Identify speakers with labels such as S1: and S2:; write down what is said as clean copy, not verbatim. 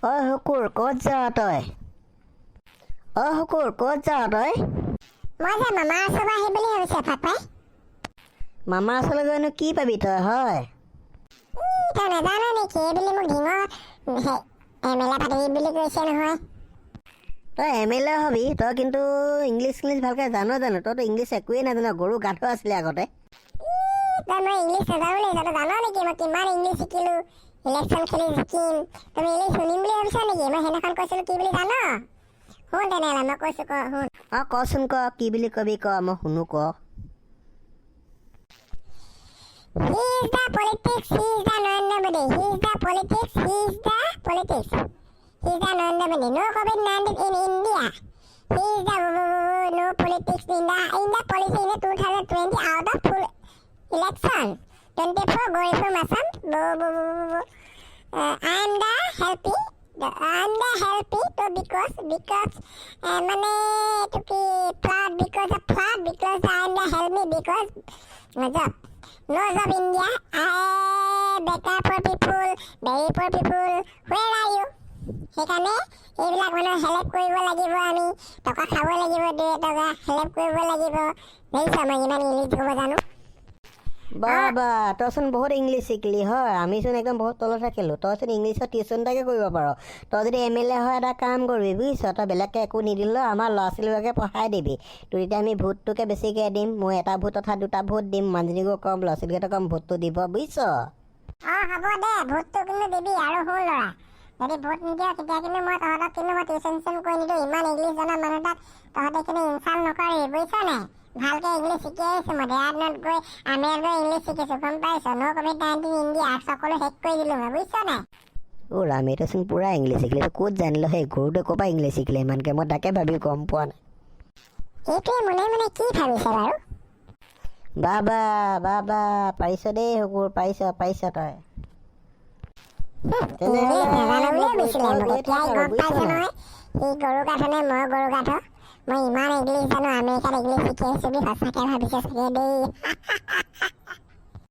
S1: অ শুকুৰ, ক'ত যাৱ তই? অ শুকুৰ, ক'ত যাৱ তই?
S2: মই যে মামাৰ ওচৰৰ পৰা আহিম বুলি ভাবিছোঁ এপাক পাই।
S1: মামাৰ ওচৰলৈ গৈনো কি পাবি তই, হয়?
S2: তই নাজান নেকি? এইবুলি মোক ঢিঙৰ এম এল এ পাতি দিম বুলি কৈছে নহয়।
S1: তই এম এল এ হবি? তই কিন্তু ইংলিছ ইংলিছ ভালকৈ জান জানো? তইতো ইংলিছ একোৱেই নাজান, গৰু গাধ আছিলে আগতে।
S2: তই মই ইংলিছ নাজানো বুলি তই জান নেকি? মই কিমান ইংলিছ শিকিলোঁ, ইলেকশ্যন খেলি জিকিম। তুমি ইংলিছ শুনিম বুলি ভাবিছা নেকি? মই সেইদিনাখন কৈছিলোঁ কি বুলি জান? শুন তেনেহ'লে, মই কৈছোঁ, ক, শুন।
S1: অঁ, কচোন ক, কি বুলি কবি ক, মই শুনো, ক।
S2: He is the politics, he is the Narendra Modi. He is the politics, he is the politics. He is the Narendra Modi. No COVID-19 in India. He is the no politics in the policy in the 2020 out of full election. 24 Gauripur Assam. I am the helping. I am the helping to because মানে এইটো কি flood, because of flood, because I am the help me because job. No job India. I better for people, very poor people. Where are you? সেইকাৰণে এইবিলাক মানুহ help কৰিব লাগিব। আমি টকা খাব লাগিব, 2 টকা হেল্প কৰিব লাগিব। দেখিছ, মই ইমান ইংলিছ ক'ব জানো।
S1: বা, তইচোন বহুত ইংলিছ শিকিলি, হয়? আমিচোন একদম বহুত তলত থাকিলোঁ। তইচোন ইংলিছৰ টিউচন এটাকে কৰিব পাৰ। তই যদি এম এল এ হয়, এটা কাম কৰিবি, বুজিছ? তই বেলেগকৈ একো নিদিলেও আমাৰ ল'ৰা ছোৱালীবিলাকে পঢ়াই দিবি। তো তেতিয়া আমি ভোটটোকে বেছিকৈ দিম। মই এটা ভোট তথা দুটা ভোট দিম। মানুহজনীকো ক'ম, ল'ৰা ছোৱালীকেইটা ক'ম ভোটটো দিব, বুজিছ?
S2: অঁ, হ'ব দে, ভোটটো কিন্তু দিবি। আৰু শুন ল'ৰা, যদি ভোট নিদিয় তেতিয়া কিন্তু মই তহঁতক কিন্তু মই টিউচন চিউচন কৰি নিদিওঁ। ইমান ইংলিছ জনা মানুহ তাত তহঁতে কিন্তু ইনচাল্ট নকৰিবি, বুজিছ নাই? ভালকৈ ইংলিছ শিকি আহিছোঁ মই। ডেৰাডুনত গৈ, আমেৰিকাত গৈ ইংলিছ শিকিছোঁ, গম পাইছ? ন' ক'ভিড 19 ইণ্ডিয়া, সকলো শেষ কৰি দিলোঁ মই, বুজিছ নাই?
S1: অ' ৰাম, এইটোচোন পূৰা ইংলিছ শিকিলে। এইটো ক'ত জানিলে? সেই গৰুটোৱে ক'ৰ পৰা ইংলিছ শিকিলে ইমানকৈ? মই তাকে ভাবি গম পোৱা নাই।
S2: এইটোৱে মনে মনে কি ভাবিছে বাৰু?
S1: বাবা বাবা, পাৰিছ দেই শুকুৰ, পাৰিছ, পাৰিছ তই।
S2: ইংলিছ
S1: তেনেহ'লে
S2: নাজানো
S1: মই
S2: বুলিয়ে ভাবিছিলে
S1: তই
S2: মোক।
S1: গৈ
S2: এতিয়াই
S1: থাক আৰু,
S2: গম
S1: বুজিছ
S2: পাইছে
S1: নাই?
S2: নহয়, সি গৰু গাধ নে মই গৰু গাধ। মই ইমান ইংলিছ জানো, আমেৰিকাত ইংলিছ শিকি আহিছোঁ বুলি সঁচাকৈ ভাবিছে চাগে দেই।